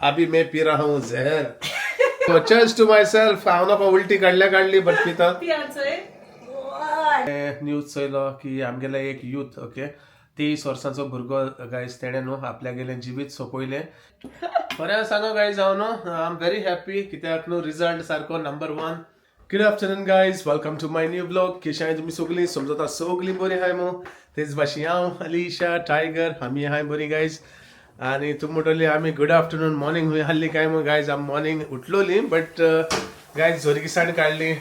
अभी मैं पी रहा हूँ जहर. So cheers to myself. हांव नाका उलटी काडल्या काडली, बट पिता. न्यूज चोयलो की आमगेले एक यूथ, ओके, 23 वर्सांचो भुरगो गायज, तेणें न्हू आपल्यागेलें जिवीत सोंपयलें. खरें सांगो गायज, हांव न्हू I am very happy, कित्याक न्हू रिजल्ट सारको number one. Good afternoon guys, welcome to my new vlog. कशें आहाय तुमी सगळीं? समजता सगळीं बरीं आहाय मू. तेच भाशेन हांव, अलिशा, टायगर, आमी आहाय बरीं गायज. आनी तुमी म्हणटली आमी गुड आफ्टरनून, मॉर्निंग हुंय आहली काय मू. गायज, आमी मॉर्निंग उठलोली, बट गायज जोरगिसाण काडली.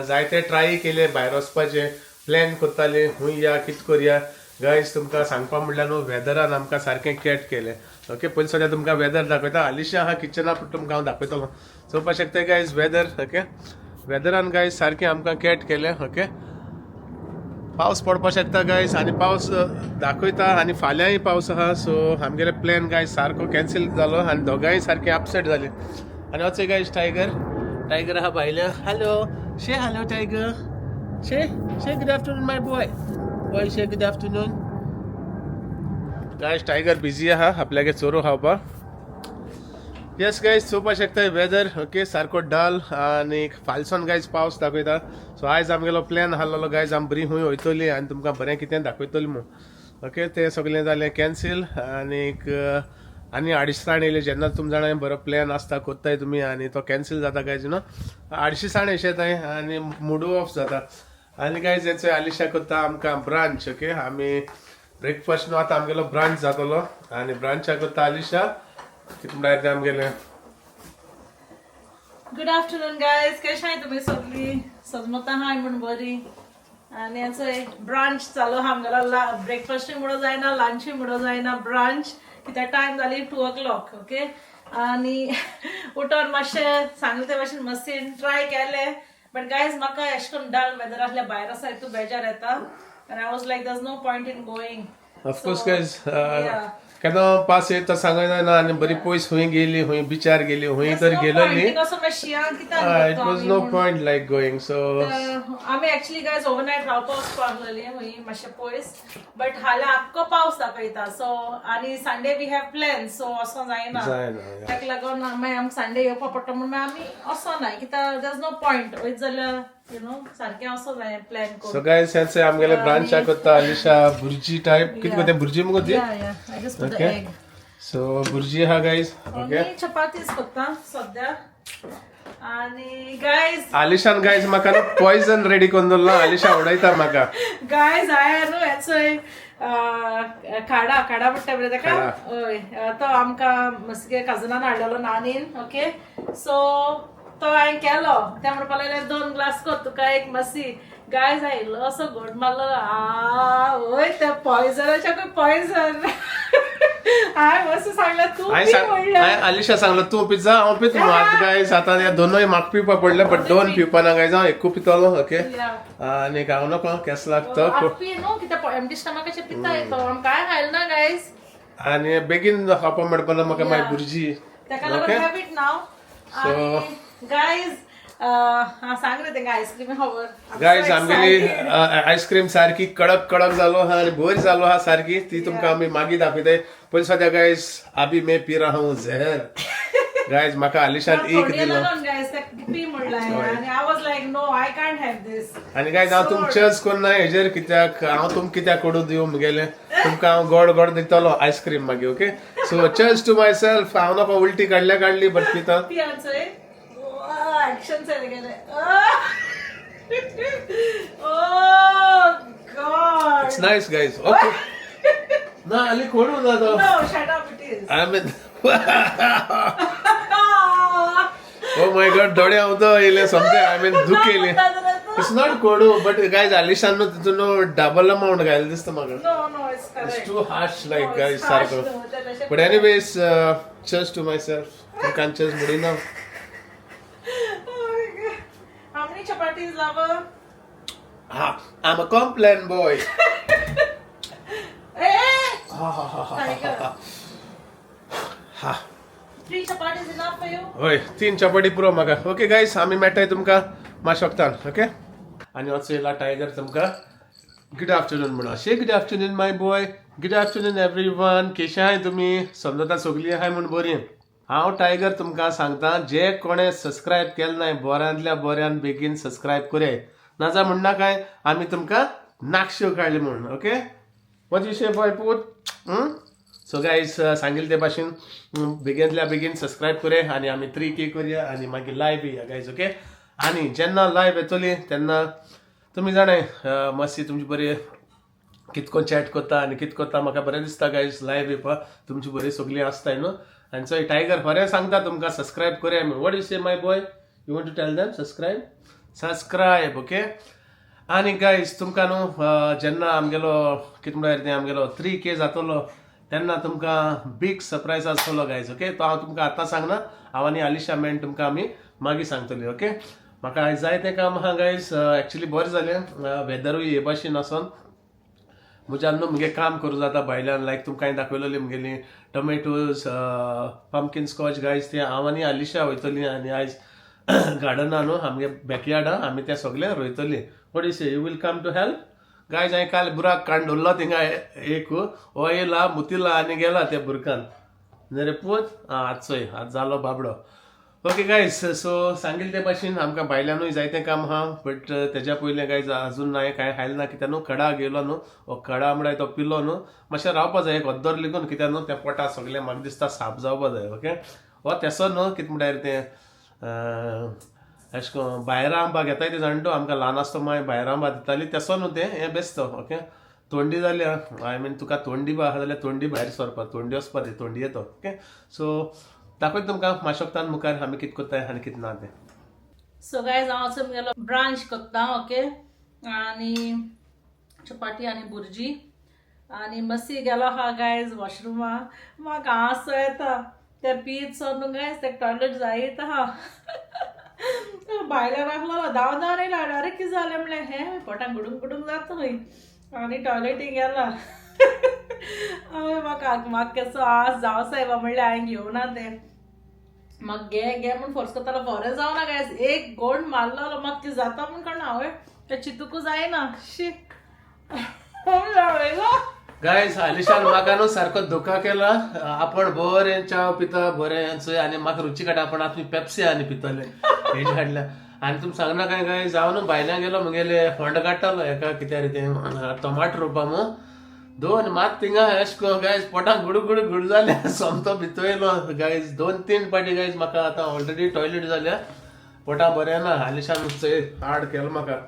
जायते ट्राय केले भायर वचपाचें, प्लॅन करताली खूंय या, कित करया. गायज, तुमकां सांगपा म्हणल्यार न्हू वेदरान आमकां सारकें कॅट केलें. ओके, पयलीं सद्या तुमकां वेदर दाखयता. आलिशा आहा किचना, तुमकां हांव दाखयतलो. चोवपा शकता गायज वेदर. ओके, वेदरान गायज सारकें आमकां कॅट केलें. ओके, पावस पडपाक शकता गायज आनी पावस दाखयता आनी फाल्यांय पावस आहा. सो आमगेले प्लॅन गायज सारको कॅन्सील जालो आनी दोगांय सारकें अपसेट जालीं. आनी वच गायज, टायगर, टायगर आहा भायल्या. Hello, say hello tiger. Say, say good afternoon, my boy. Boy, say good afternoon. Guys, tiger busy आहा आपल्यागे चोरू खावपाक. येस गायज, चोवपाक शकता वेदर. ओके, सारको डल आनी फालसोन गायज पावस दाखयता. सो आयज आमगेलो प्लॅन आहलोलो गायज, आमी बरी खूंय वयतली आनी तुमकां बरें कितें दाखयतली म्हूण. ओके, तें सगळें जालें कॅन्सील. आनीक आनी आडसाण येयली. जेन्ना तुम जाणा बरो प्लॅन आसता, कोत्ताय तुमी आनी तो कॅन्सील जाता गायज, न्हू आडशी साण येताय आनी मुड ऑफ जाता. आनी गायज, हेचो आलिशा करता आमकां ब्रांच. ओके, आमी ब्रेकफास्ट न्हू, आतां आमगेलो ब्रांच जातलो आनी ब्रांचाक करता आलिशा. कितें म्हणल्यार तें आमगेलें. गुड आफ्टरनून गायज, कशें आहाय तुमी सगळीं? सजमता हाय म्हूण बरी. आनी आतां ब्रांच चालू आहा आमगेलो. ब्रेकफास्टूय म्हणो जायना, लंचूय म्हणो जायना, ब्रांच, कित्याक टायम जाली 2 ओ क्लॉक. ओके, आनी उठोन मातशें सांगलें ते भाशेन मस्तीन ट्राय केलें, बट गायज, म्हाका एशें करून डल वेदर आसल्यार भायर आसा हितू बेजार येता आनी I was like, there's no point in going. Of course guys, केन्ना पास येता सांगना ना. आनी बरी पयस खंय गेली, खंय बिचार गेली, खंय तर गेलोली. It was no point like going, so आमी एक्चुअली गायज ओवरनायट रावपा वचपा आहलेली खंय मातशें पयस, बट हाल्यां आख्खो पावस दाखयता. सो आनी Sunday we have plan, so वचों जायना. जायना, yeah. ताका लागून मागीर आमकां संडे येवपा पडटा म्हणून मागीर आमी वचोना, कित्याक there no point. वयत जाल्यार you know सारकें वचो जाय प्लॅन सो करून. गायज, हेच आमगेले ब्रांचाक करता अलिशा भुर्जी टायप. कितें करता? भुर्जी मुगो ती? Yeah, I just put the egg. So bhurji आहा गायज, ओके. आनी चपातीच करता सद्या. आनी गायज, आलिशान गायज म्हाका न्हू पॉयझन रेडी करून दवरला. आलिशा उडयता म्हाका. गायज, हांवें न्हू हेचोय खाडा, खाडा म्हणटा पळय ताका. खाडा. हय, तो आमकां मस्के कजनान हाडलेलो, नानीन. ओके, सो तो हांवें केलो. ते म्हणपाक लागले, दोन ग्लास कर तुका एक मातशी. गायज, हांवें इल्लो असो घोट मारलो, आ वय, त्या पॉयझनाच्या पॉयझन. हांवें मस्त सांगलें, तूं हांवें पी सांग म्हणलें. हांवें आलिशा सांगलो, तूं पिता, हांव पिता. आतां गायज, आतां हे दोनूय म्हाका पिवपा पडले, बट दोन पिवपा ना गायज, हांव एकू पितलो. ओके. आनी हांव नको केस लागतो. आतां पी न्हू, कित्याक एमटी स्टमकाचेर पिता तो. आम कांय खायलें ना गायज. आनी बेगीन खावपा मेळपा ना म्हाका मागीर भुरजी. ताका लागून have it now. आणि गायज, हा सांग रे तेंका आयस्क्रीम खबर. गायज, आमगेली आयस्क्रीम सारकी कडक कडक जालो आहा आनी बरी जालो आहा सारकी. ती तुमकां आमी मागीर दाखयताय. पयलीं सद्या गायज, अभी मैं पी रहा हूँ जहर. गायज, म्हाका आलिशान एक दिलो. गायज, पी म्हणलाय आनी I was like, no, I can't have this. आनी गायज, हांव तुमकां चर्च करना हेजेर, कित्याक हांव तुमकां कित्याक कोडू दिवं मुगेलें? तुमकां हांव गोड गोड दितलो आयस्क्रीम मागीर. Okay, so cheers to myself. हांव नाका उलटी काडल्या काडली, बट पिता. पी आमचोय ऍक्शन गेले. ओ God. It's nice guys. Okay ना, आली कोडू ना तो. No, shut up, it is. I mean, oh my God, दोळे हांव तो येयले सोमते, I mean दुख येयले. It's not कोडू, बट गायज, आलिशान न्हू तितून डबल अमाउंट घायले दिसता म्हाका. No, it's it's correct. Too harsh like No, guys it's harsh, सारको. No, ते तशें. But anyways, cheers to myself. तुमकां cheers म्हणिना. Oh my God. How many chapatis, lover? हा, I'm a Complan boy. Hey! हा हा हा हा. Tiger. हा. Three chapatis enough for you? हय, तीन चपाटी पुरो म्हाका. ओके गायज, आमी मेळटाय तुमकां मातशे वक्तान. ओके, आनी वचो येयला टायगर तुमकां गुड आफ्टरनून म्हणा. Say good afternoon, my boy. Good afternoon everyone. केशे आहाय तुमी? समजता सगळीं आहाय म्हूण बरी. हांव टायगर तुमकां सांगता, जे कोणे सबस्क्रायब केलें नाय बऱ्यांतल्या बऱ्यान बेगीन सबस्क्रायब करया, नाजा म्हणना काय आमी तुमकां नाकश्यो काडली म्हूण. Okay, what you say boy पूत? सो गायज सांगिल्ले ते भाशेन बेगीनतल्या बेगीन सबस्क्रायब करया आनी आमी 3K करया आनी मागीर लायव्ह येया गायज. ओके, आनी जेन्ना लायव्ह येतली तेन्ना तुमी जाणाय मातशी तुमची बरी कितको चॅट करता आनी कित करता, म्हाका बरें दिसता गायज लायव्ह येवपाक, तुमची बरी सगळीं आसताय न्हू. आनी चोय टायगर खरें सांगता तुमकां सबस्क्रायब करया म्हूण. What you say my boy, you want to tell them subscribe? Subscribe. Okay, आनी गायज तुमकां न्हू जेन्ना आमगेलो कितें म्हळ्यार तें आमगेलो 3K जातलो तेन्ना तुमकां बीग सरप्रायज आसतलो गायज. ओके, तो हांव तुमकां आतां सांगना, हांव आनी आलिशा मॅन तुमकां आमी मागीर सांगतली. ओके, म्हाका आयज जाय तें काम आहा गायज. एक्चुली बरें जालें वेदरूय हे भाशेन आसोन म्हज्यान न्हू मुगे काम करूं जाता भायल्यान. लायक तुमकां हांवें दाखयलेली मुगेली टोमॅटोज, पंपकीन स्कॉच गायज, ते हांव आनी आलिशा वयतली आनी आयज गार्डना न्हू आमगे बॅकयार्डा आमी ते सगळे रोयतली. What you say, you will come to help guys? हांवें काल बुराक काडून दवरलो थिंगा एक, हो येयला मुतिला आनी गेला त्या बुरकान. न्ही रे पूत? आं, आतां चोय आतां जालो बाबडो. ओके गायज, सो सांगिल्ले ते भाशेन आमकां भायल्यानूय जायतें काम आहा, बट तेज्या पयलें गायज अजून हांवें कांय खायलें ना, कित्याक न्हू कडा घेयलो न्हू, हो कडा म्हळ्यार तो पिलो न्हू, मातशें रावपा जाय एक अद्दर लेगून, कित्याक न्हू त्या पोटा सगळें म्हाका दिसता साफ जावपा जाय. ओके, हो तेसो न्हू कितें म्हळ्यार तें अशें करून भायर आंबा घेताय ते जाण तूं, आमकां ल्हान आसतना मागीर भायर आंबा दिताली तेसो न्हू तें हें बेस्तो. ओके, तोंडी जाल्या, I mean तुका तोंडी बा आहा जाल्यार तोंडी भायर सरपा, तोंडी वचपा ती तोंडी येतो. ओके, सो दाखयता तुमकां मातशें वखदान मुखार आमी कितें करताय आनी कितें ना तें. सो गायज, हांव असो मुगेलो ब्रांच करता. ओके, आनी चपाटी आनी बुर्जी आनी मसी गेलो आहा गायज वॉशरुमा, म्हाका हांसो येता ते पीत सो न्हू गायज, ते टॉयलेट जायत आहा. भायल्यान आहलो धांव धांव येयला, अरे कितें जालें म्हणलें, हें पोटान गुडूंग गुडूंग जाता खंय आनी टॉयलेटी गेला. हांवें म्हाका म्हाका केसो आस जावं सायबा म्हणलें, हांवें घेवना तें, म्हाका घे घे म्हूण फोर्स करतालो, बरें जावना गायज, एक गोंड मारलो म्हाका कितें जाता म्हूण कळना, हांवें तें चितूंक जायना शी. गायज, आलिशान म्हाका न्हू सारको धोका केला. आपण बरें च्याव पिता बरें चोय आनी म्हाका रुची काडटा, आपण आतां पेप्सी आनी पितले हेजे हाडल्या. आनी तुमी सांगना काय गायज, हांव न्हू भायल्यान गेलो मुगेले फोंड काडटालो हेका कित्याक तें टमाट रोवपा मू, दोन मात थिंगा एश करून गायज पोटाक गुडू गुडू गुड जालें, सोमतो भितर येयलो गायज 2-3 पाटी गायज म्हाका आतां ऑलरेडी टॉयलेट जाल्या, पोटा बरें ना. आलिशान चोय हाड केलो म्हाका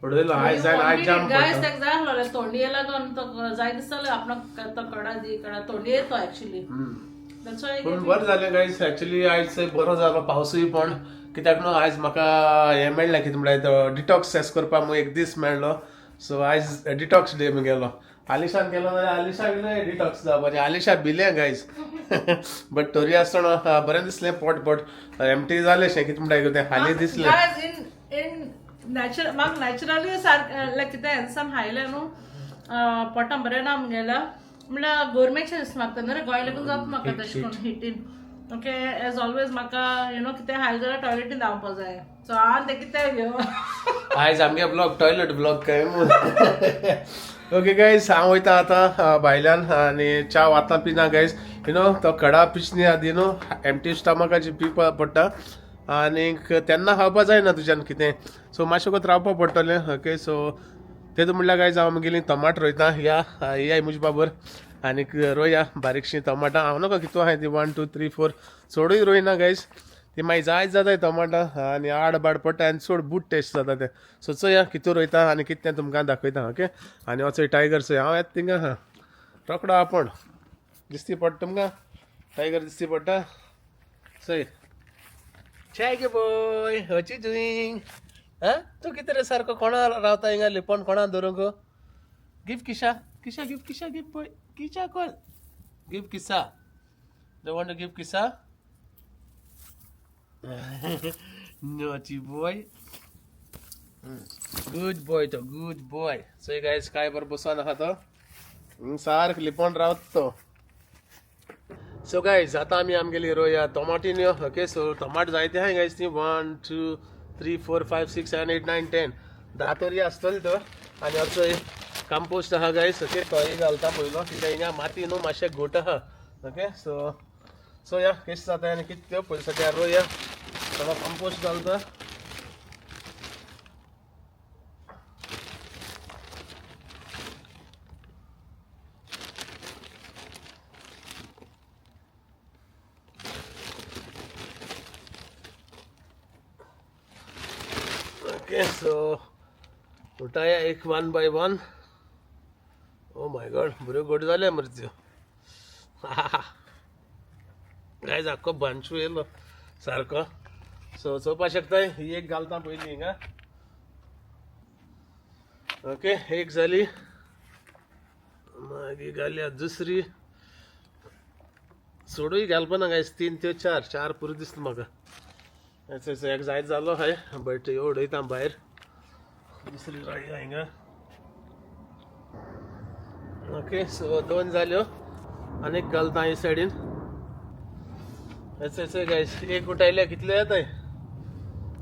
उडयलो आयज जाय आयज जाम गायज, ताका जाय आसलो तोंडी लागून तो जाय दिसतालो आपणाक, तो कडा दी कडा तोंडी येतो एक्चुली. पूण बरें जालें गायज, एक्चुली आयज बरो जालो पावसूय, पण कित्याक न्हू आयज म्हाका हें मेळ्ळें कितें म्हळ्यार तो डिटॉक्स एस करपाक म्हूण एक दीस मेळ्ळो. सो आयज डिटॉक्स डे मुगेलो. आलिशान केलो जाल्यार आलिशाक डिटॉक्स जावपाचें, आलिशा भिलें गायज, बट तरी आसतना बरें दिसलें, पोट पोट एमटी जालें शें कितें म्हणटा तें हाली दिसलें. इन इन नॅचरल म्हाका नॅचरली सारकें लायक कितें एन्सम हायलें न्हू पोटां बरें ना मुगेल्या, म्हणल्यार गोरमेचें दिसता म्हाका, न्हू रे गोंय लागून जाता म्हाका तशें करून हिटीन. ओके, एज ऑलवेज म्हाका you know कितें हायल जाल्यार टॉयलेटीन धांवपा जाय, सो हांव तें कितें घेवन आयज आमगे ब्लॉग टॉयलेट ब्लॉग काय. ओके गायज, हांव वयता आतां भायल्यान आनी च्याव आतां पिना गायज, you know तो कडा पिचनी आदी न्हू एमटी स्टमकाची पिवपा पडटा आनीक तेन्ना खावपा जायना तुज्यान कितें, सो मातशें वगत रावपा पडटलें. ओके, सो तेतून म्हणल्यार गायज हांव मुगेली टमाट रोयता, या या म्हजे बाबर आनीक रोया बारीकशीं टमाटां. हांव नाका कितू आहाय ती 1 2 3 4 चडूय रोयना गायज, ती मागीर जायत जाताय टमाटां आनी आड बाड पडटा आनी चड बूट टेस्ट जाता तें. सो चोया कितू रोयता आनी कितें तें तुमकां दाखयता. ओके, आनी हो चोय टायगर चोय, हांव येता थिंगा आहा रोकडो, आपूण दिसती पडटा तुमकां टायगर दिसती पडटा चोय. Tiger boy, what you doing? हा तूं कितें रे सारको कोणा रावता हिंगा लिपोन, कोणा धरूंक? Give Kisha, Kisha give, Kisha give boy, Kisha call, give Kisha. You want to give Kisha? Naughty boy. Good boy तो, good boy. So guys, काय बरोबर बसोन आहा तो सारको लिपोन रावता तो. सो गायज, आतां आमी आमगेली रोया टोमाटीन. ओके, सो टोमाट जायते आहाय गायज, ती 1 2 3 4 5 6 7 8 9 10 10 तरी आसतली तो. आनी असो कंपोस्ट आहा गायज. ओके, तोय घालता पयलो, कित्याक हिंगा माती न्हू मातशें घोट आहा. Okay, so सो या कशें जाता आनी कितें त्यो पयलीं सद्या रोया थोडो कंपोस्ट घालता. ओके सो उठाया एक one by one. Oh my God बऱ्यो गोड जाल्या मरे त्यो. गायज आख्खो बांचू येयलो सारको. सो चोवपा शकताय ही एक घालता पयलीं हिंगा. ओके एक जाली, मागीर घालया दुसरी. चडूय घालपा ना गायज, 3 ते 4, 4 पुरो दिसता म्हाका. एक जायत जालो हय, बट ह्यो उडयता भायर. दुसरी रोया हिंगा. ओके सो 2 जाल्यो आनीक घालता हे सायडीन. चय गायज एक उठायल्या कितले येताय.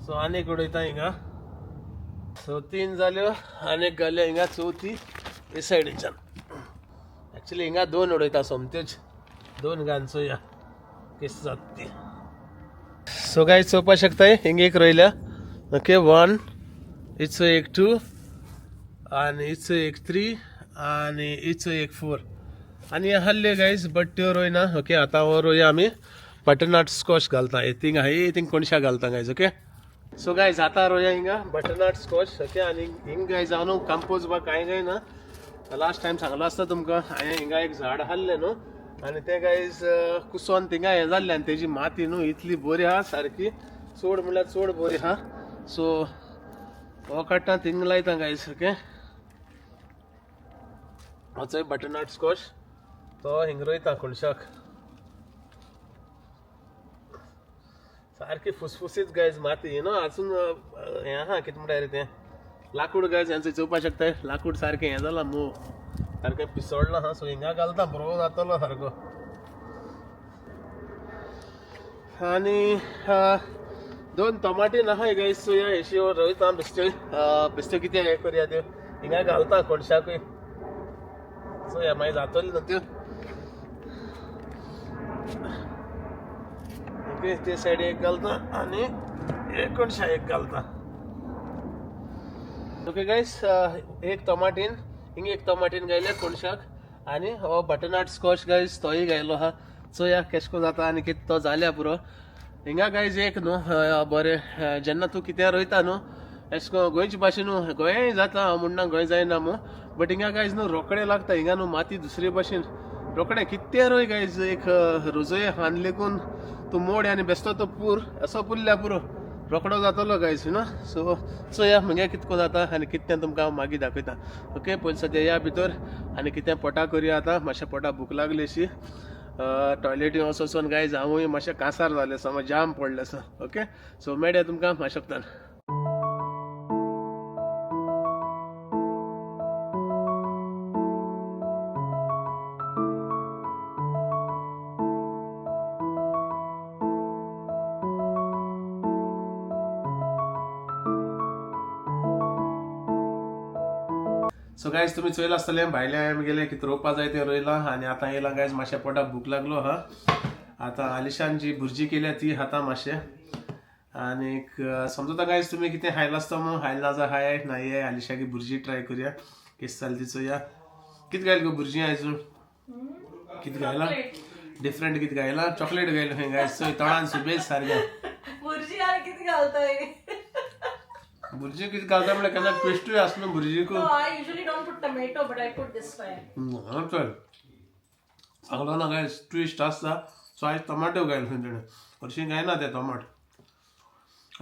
सो आनीक उडयता हिंगा. सो 3 जाल्यो आनीक घाल्या हिंगा चवथी हे सायडीच्यान. एक्चुली हिंगा 2 उडयता सोमत्योच, 2 घालून चोया कशी जाता ती. सो गायज चोवपा शकताय हिंगा एक रोयल्या. ओके 1, इचो एक 2 आनी इचो एक 3 आनी इचो एक 4. आनी आहले गायज बट त्यो रोयना. ओके आतां हो रोया आमी बटरनट स्कॉश घालता. थिंग आहा थिंग कोणशा घालता गायज. ओके सो गायज आतां रोया हिंगा बटरनट स्कॉश. ओके आनी हिंग गायज हांव न्हू कंपोज बा कांय काय ना. लास्ट टायम सांगलो आसता तुमकां हांवें हिंगा एक झाड हाडलें न्हू आनी तें गायज कुसोन थिंगा हें जाल्लें आनी तेजी माती न्हू इतली बरी आहा सारकी, चड म्हणल्यार चड बरी आहा. सो हो काडटा थिंग लायता गायज. ओके हो चोय बटरनट स्कॉश तो हिंग रोयता कोणशाक. सारकी फुसफुसीत गायज माती न्हू आजून हें आहा कितें म्हणटा रे तें लाकूड गायज. हें चोवपा शकताय लाकूड सारकें हें जालां मोव सारकें पिसोडलां आहा. सो हिंगा घालता बरो जातलो सारको. आनी 2 टमाटे आहाय गायज. सो ह्या हेशी रोयता बेश्ट्यो बेश्ट्यो कितें हें करया त्यो हिंगा घालता कोणशाकूय. सो ह्या मागीर जातली न्हू त्यो. ओके ते सायड एक घालता आनी एक कोणशा एक घालता. ओके गायज एक टमाटीन हिंगा एक टमाटीन घायले कोणशाक आनी हो बटरनट स्कॉश गायज तोय घायलो आहा. चोया केशको जाता आनी कितें तो जाल्या पुरो. हिंगा गायज एक न्हू बरें जेन्ना तूं कितें रोयता न्हू एशको गोंयचे भाशेन न्हू गोंय जाता हांव म्हणना गोंय जायना मू, बट हिंगा गायज न्हू रोकडे लागता. हिंगा न्हू माती दुसरे भाशेन रोकडे कितें रोय गायज एक रोजय हान लेगून तूं मोड आनी बेश्टो तो पूर असो पुरल्या पुरो रोकडो जातलो गायज न्हू. सो चोया म्हगे कितको जाता आनी कितें तुमकां हांव मागीर दाखयता. ओके पयलीं सद्या या भितर आनी कितें पोटा करया. आतां मातशें पोटा भूक लागली अशी. टॉयलेटी वचोन गायज हांवूय मातशें कांसार जालें समज जाम पडलें आसा. ओके सो मेळया तुमकां मातशें वक्तान. सो गायज तुमी चोयलां आसतलें भायले हांवें गेले कितें रोवपा जाय तें रोयलां आनी आतां येयलां गायज मातशें पोटाक भूक लागलो आहा. आतां आलिशान जी भुरजी केल्या ती खाता मातशें. आनीक समजता गायज तुमी कितें खायलां आसता मू, खायलां ना जाल्यार खाय ना ये आलिशाकी भुरजी ट्राय करया केस जाली ती चोया. कितें घायल गो भुरजी आयजून कितें घायलां डिफरंट कितें घायलां? चॉकलेट घायलो खंय गायज. चोय तोंडान सुबेज सारकें. भुरजी आनी कितें घालताय? भुरजी कितें घालता म्हणल्यार केन्ना ट्विस्टूय आसना भुरजीक. No, I usually don't put tomato, but I put this time. हां चल सांगलो ना गायज ट्विस्ट आसता. सो आयज टमाटो घायल खंय तेणें, हरशीं घायना ते टमाट.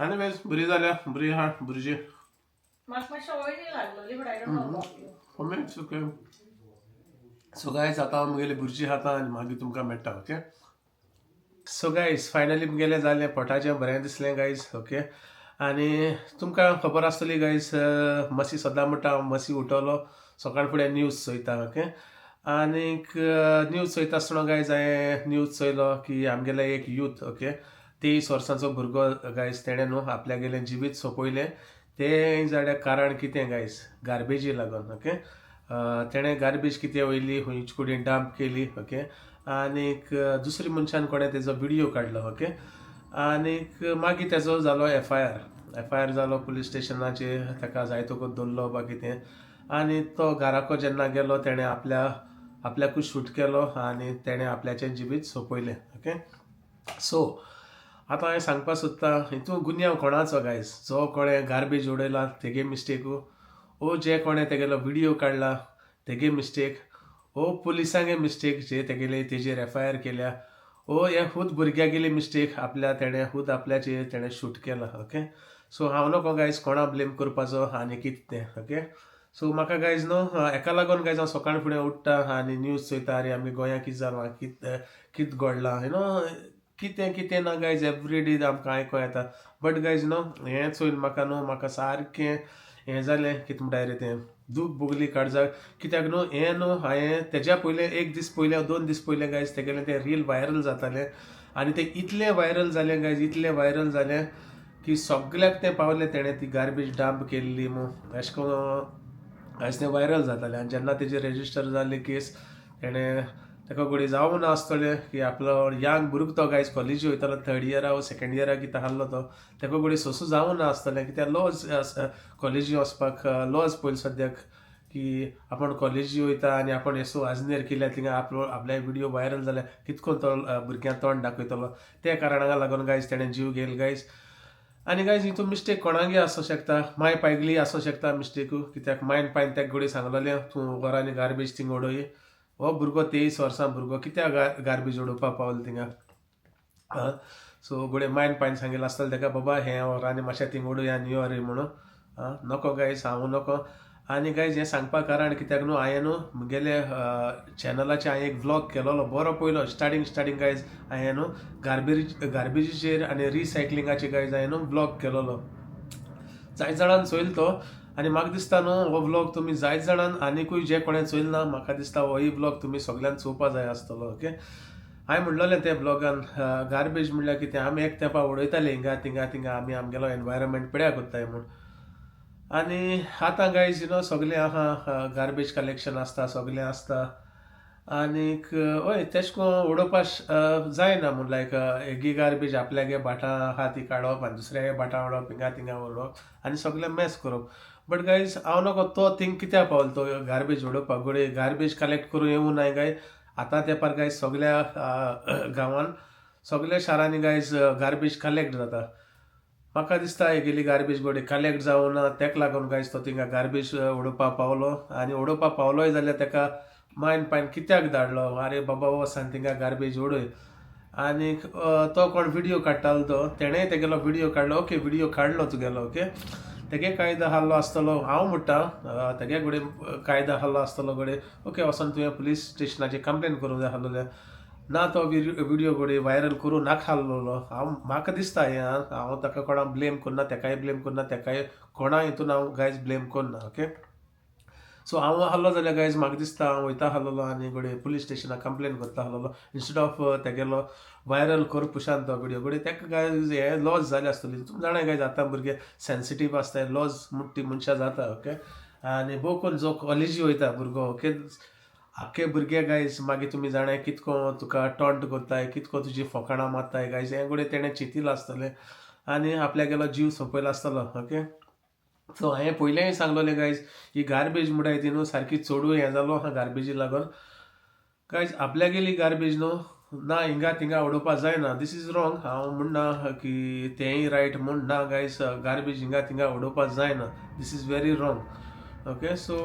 आनी वेज बरी जाल्या बरी आहा भुरजी. म्हाका मातशें oily लागलोली but I don't know about you. Comments okay. So guys आतां हांव म्हगेली भुरजी खाता आनी मागीर तुमकां मेळटा. ओके सो गायज फायनली म्हगेलें जालें पोटाचें बरें दिसलें गायज. ओके आनी तुमकां खबर आसतली गायज मसी सदां म्हणटा हांव मसी उठलो सकाळ फुडें न्यूज चोयता. ओके आनीक न्यूज चोयता आसतना गायज हांवें न्यूज चोयलो की आमगेले एक यूथ ओके 23 वर्सांचो भुरगो गायज तेणें न्हू आपल्यागेलें जिवीत सोंपयलें. तें जाल्यार कारण कितें गायज? गार्बेजी लागून. ओके तेणें गार्बेज कितें वयली खंयचे कडेन डंप केली. ओके आनीक दुसरी मनशान कोणें तेजो व्हिडियो काडलो. ओके, आनीक मागीर तेजो जालो एफ I R जालो पुलीस स्टेशनाचेर, ताका जायतकूच दवरलो बा कितें. आनी तो घराको जेन्ना गेलो तेणें आपल्याकूच शूट केलो आनी तेणें आपल्याचें जिवीत सोंपयलें. ओके, सो आतां हांवें सांगपाक सोदता, हितून गुन्यांव कोणाचो गायज? जो कोणें गार्बेज उडयला तेगे मिस्टेकू, ओ जे कोणें तेगेलो व्हिडियो काडला तेगे मिस्टेक, ओ पुलिसांगे मिस्टेक जे तेगेले तेजेर एफआयआर केल्या, ओ हे खूद भुरग्यागेली मिस्टेक, आपल्या तेणें खूद आपल्याचेर तेणें शूट केला. ओके, सो हांव नको गायज कोणा ब्लेम करपाचो आनी कितें तें. ओके, सो म्हाका गायज न्हू हेका लागून गायज हांव सकाळ फुडें उठ्ठा आनी न्यूज चोयता, आरे आमगे गोंया कितें जालां, कितें कितें घडलां, you know, कितें कितें ना गायज एवरी डे आमकां आयको येता. बट गायज न्हू हें चोयन म्हाका न्हू म्हाका सारकें हें जालें, कितें म्हणटा रे तें, दूख भोगली काळजाक. कित्याक न्हू हें न्हू हांवें तेज्या पयलें एक दीस पयलें 2 दीस पयलें गायज तेगेलें तें रील व्हायरल जातालें आनी तें इतलें व्हायरल जालें गायज, इतलें व्हायरल जालें की सगल्याक तें पावलें. तेणें ती गार्बेज डंप केल्ली म्हूण अशें करून गायज तें व्हायरल जातालें. आनी जेन्ना तेजेर रेजिस्टर जाली केस, तेणें ताका घडये जावं ना आसतलें की आपलो यंग भुरगो तो गायज कॉलेजी वयतालो, थर्ड इयरा वो सेकेंड इयरा कितें आहलो तो, ताका घडये सोंसूं जावं ना आसतलें, कित्याक लॉज कॉलेजी वचपाक लॉज पयलीं सद्याक की आपण कॉलेजी वयता आनी आपण येसो आजनेर केल्या, थिंगा आपलो आपल्या व्हिडियो व्हायरल जाल्यार कितको तो भुरग्यांक तोंड दाखयतलो. त्या कारणाक लागून गायज तेणें जीव घेयल गायज. आनी गायज हितून मिस्टेक कोणागे आसूं शकता, माय पायगली आसूं शकता मिस्टेकू, कित्याक मायन पायन तेका घडये सांगलेलें तूं घरांनी गार्बेज थिंग उडय. हो भुरगो 23 वर्सां भुरगो कित्याक गार्बेज उडोवपाक पावलो थिंगा? सो घडये मायन पायन सांगिल्लें आसतलें ताका, बाबा हें व्हर मातशें थिंग उडय आनी यो रे म्हणून. नको गायज, हांव नको. आनी गायज हें सांगपाक कारण कित्याक न्हू हांवें न्हू म्हगेले चॅनलाचेर हांवें एक व्लॉग केलोलो बरो पयलो स्टार्टींग स्टार्टींग गायज, हांवें न्हू गार्बेजीचेर आनी रिसायकलिंगाचेर गायज हांवें न्हू व्लॉग केलोलो. जायत जाणान चोयल तो आनी म्हाका दिसता न्हू हो व्लॉग तुमी जायत जाणान आनिकूय जे कोणें चोयल ना, म्हाका दिसता होय व्लॉग तुमी सगल्यांक चोवपा जाय आसतलो. ओके, हांवें म्हणलोलें ते व्लॉगान, गार्बेज म्हणल्यार कितें? आमी एक तेंपा उडयताले हिंगा थिंगा थिंगा, आमी आमगेलो एनवायरमेंट पिड्यार करताय म्हूण. आनी आतां गायज you know सगलें आहा, गार्बेज कलेक्शन आसता, सगलें आसता. आनीक हय, तेश कोन उडोवपा जायना म्हूण, लायक एगी गार्बेज आपल्यागे भाटां आहा ती काडप आनी दुसऱ्यागे भाटां उडोवप, हिंगा थिंगा उडोवप आनी सगलें मेस करप. बट गायज हांव नको तो थिंग कित्याक पावलो तो गार्बेज उडोवपाक? घडये गार्बेज कलेक्ट करून येवूं नाय गाय. आतां तेंपार गायज सगल्या गांवान, सगल्या शारांनी गायज गार्बेज कलेक्ट जाता. म्हाका दिसता हेगेली गार्बेज घडये कलेक्ट जावना, तेका लागून गायज तो थिंगा गार्बेज उडोवपाक पावलो. आनी उडोवपाक पावलोय जाल्यार ताका मायन पायन कित्याक धाडलो, आरे बाबा वच आनी थिंगा गार्बेज उडय? आनीक तो कोण व्हिडियो काडटालो तो, तेणेय तेगेलो व्हिडियो काडलो. ओके, व्हिडियो काडलो तुगेलो, ओके, तेगे कायदो आहलो आसतलो, हांव म्हणटा तेगे घडये कायदो आहलो आसतलो घडये. ओके, वचोन तुवें पुलीस स्टेशनाचेर कंप्लेन करूंक जाय आहलोलें ना, तो व्हिडियो घडये व्हायरल करूं नाका आहलोलो. हांव म्हाका दिसता हें. हांव ताका कोणाक ब्लेम करना, तेकाय ब्लेम करना, तेकाय कोणा हितून हांव गायज ब्लेम करना. ओके, सो हांव आहलो जाल्यार गायज म्हाका दिसता हांव वयता आहलोलो आनी घडये पुलीस स्टेशनाक कंप्लेन करता आहलोलो, इन्स्टेड ऑफ तेगेलो व्हायरल कर पुशान तो व्हिडियो. घडये तेका गायज हे लॉस जाले आसतली. तुमी जाणा गायज, आतां भुरगे सेन्सिटीव आसता, लॉस मुट्टी मनशां जाता. ओके, आनी भोव करून जो कॉलेजी वयता भुरगो, ओके, आख्खे भुरगे गायज मागीर तुमी जाणा कितको तुका टॉन्ट करताय, कितको तुजी फोकाणां मारताय गायज. हें घडये तेणें चिंतिलां आसतलें आनी आपल्यागेलो जीव सोंपयलो आसतलो. ओके, सो हांवें पयलेंय सांगलोलें गायज, ही गार्बेज म्हणटाय ती न्हू सारकी चडूय हें जालो आहा गार्बेजी लागून. गायज आपल्यागेली गार्बेज न्हू ना हिंगा थिंगा उडोवपा जायना, this is wrong. हांव म्हणना की तेंय रायट म्हूण ना गायज, गार्बेज हिंगा थिंगा उडोवपा जायना, this is very wrong. Okay, so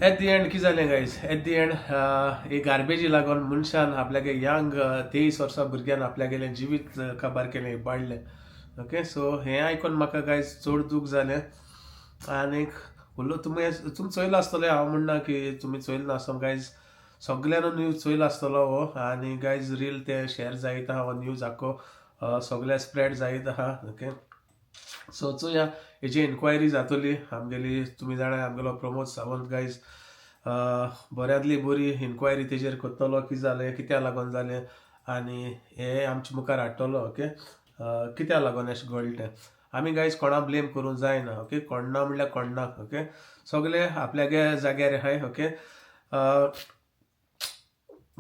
at the end कितें जालें गायज? एट the and ही गार्बेजी लागून मनशान आपल्यागे यंग 23 वर्सां भुरग्यान आपल्यागेलें जिवीत काबार केलें, इबाडलें. ओके, सो हें आयकोन म्हाका गायज चड दूख जालें. आनीक उरलो तुमी तुमी चोयला आसतलें, हांव म्हणना की तुमी चोयला नासतना. गायज सगल्यांनी न्यूज चोयला आसतलो हो. आनी गायज रील ते शेअर जायत आहा, हो न्यूज आख्खो सगल्या स्प्रेड जायत आहा. ओके, सो चोया हेजी इन्क्वायरी जातली आमगेली. तुमी जाणा आमगेलो प्रमोद सावंत गायज बऱ्यांतली बरी इन्क्वायरी तेजेर करतलो, कितें जालें, कित्याक लागून जालें आनी हें आमचे मुखार हाडटलो. ओके, कित्याक लागून अशें घडलें तें. आमी गायज कोणा ब्लेम करूंक जायना. ओके, कोणना म्हणल्यार कोणनाक. ओके, सगळे आपल्यागे जाग्यार आहाय. ओके.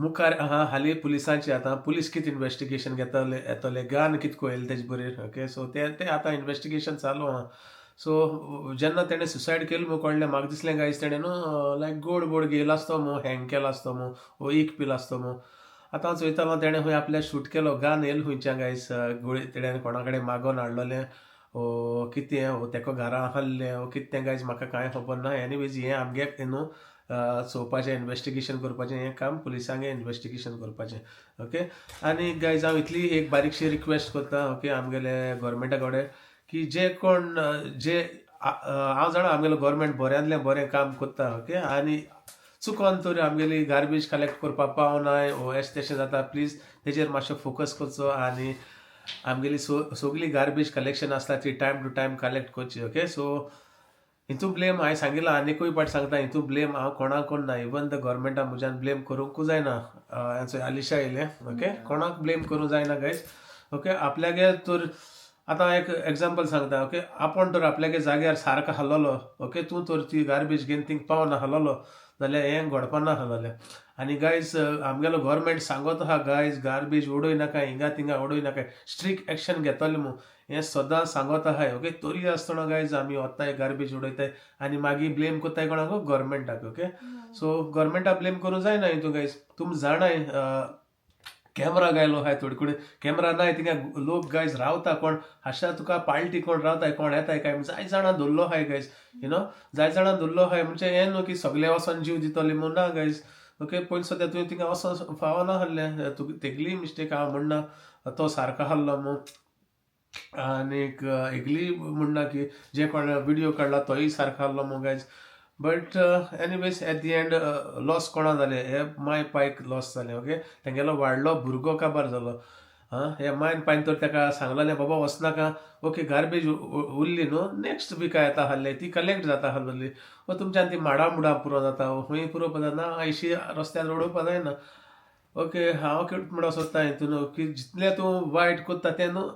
मुखार आहा हालीं पुलिसांची आतां पुलीस कितें इन्वेस्टिगेशन घेतले येतले, गान कितको येयले तेजे बरेर, ओके. सो ते ते आतां इन्वेस्टिगेशन चालू आहा. सो जेन्ना तेणें सुसायड केलें म्हूण कळ्ळें, म्हाका दिसलें गायज तेणें न्हू लायक गोड बोड घेयला आसतो मू, हँग केला आसतो मू, वो एक पिला आसतो मू. आतां हांव चोयतालो तेणें खंय आपल्याक शूट केलो, गान येयलें खंयच्यान गायज, गोळी तेणें कोणा कडेन मागोन हाडलोलें ओ कितें, ओ तेका घरा आहलें ओ कितें गायज, म्हाका कांय खबर ना. एनीवेज हें आमगे न्हू चोवपाचें, इन्वेस्टिगेशन करपाचें हें काम पुलिसांगे इन्वेस्टिगेशन करपाचें, ओके. आनी गायज हांव इतली एक बारीकशी रिक्वेस्ट करता, ओके, आमगेले गोवोरमेंटा कडेन की जे कोण जे हांव जाणा आमगेलो गोवोरमेंट बऱ्यांतलें बरें काम करता, ओके. आनी चुकोन तर आमगेली गार्बेज कलेक्ट करपाक पावनाय ओ एश तशें जाता, प्लीज तेजेर मातशें फोकस करचो आनी आमगेली सगली गार्बेज कलेक्शन आसता ती टायम टू टायम कलेक्ट करची, ओके. सो हितू ब्लेम हांवें सांगिलां आनिकूय पाट सांगता, हितू ब्लेम हांव कोणाक कोण ना, इवन the गोवोरमेंटा म्हज्यान ब्लेम करूंकूय जायना. आलिशा येयलें, ओके, कोणाक ब्लेम करूंक जायना गायज, ओके. आपल्यागे तर आतां एक एग्जाम्पल सांगता, ओके, आपूण तर आपल्यागे जाग्यार सारको हालोलो, ओके, तूं तर ती गार्बेज घेवन थिंग पावना हालोलो जाल्यार हें घडपा ना हालोलें. आनी गायज आमगेलो गोवोरमेंट सांगत आहा गायज गार्बेज उडय नाका, हिंगा थिंगा उडय नाका, स्ट्रिक्ट एक्शन घेतले म्हूण हें सदां सांगत आहाय, ओके. तरी आसतना गायज आमी वताय गार्बेज उडयताय आनी मागीर ब्लेम करताय कोणाक, गोवोरमेंटाक, ओके. सो गोवोरमेंटाक ब्लेम करूंक जायना हितून गायज, तुमी जाणाय कॅमरा गायलो आहाय, थोडे कडेन कॅमरा नाय, थिंगा लोक गायज रावता कोण हाशा तुका पार्टी कोण रावताय कोण येताय काय जाय जाणां धरलो आहाय गायज, you know, जाय जाणां धरलो आहाय. म्हणजे हें न्हू की सगळे वचोन जीव दितले म्हूण ना गायज, ओके. पयलीं सद्या तुवें थिंगा वचोन फावना आहलें, तुका तेगली मिस्टेक हांव म्हणना तो सारको आहलो म्हूण, आनीक एकली म्हणना की जे कोण विडियो काडला तोय सारको आहलो म्हूण guys. But anyways at the end loss कोणा जालें, हे माय पायक लॉस जालें, ओके. तेंगेलो वाडलो भुरगो काबार जालो. आं, हे मायन पायन तर तेका सांगलेलें बाबा वचनाका, ओके, गार्बेज उरली न्हू नेक्स्ट विका येता आहले ती कलेक्ट जाता आहली, वो तुमच्यान ती माडा मुडा पुरो जाता, खंय पुरोवपा जायना, अशी रस्त्यार उडोवपा जायना, ओके. हांव कितें म्हणूंक सोदता हितून की जितलें तूं वायट करता तें न्हू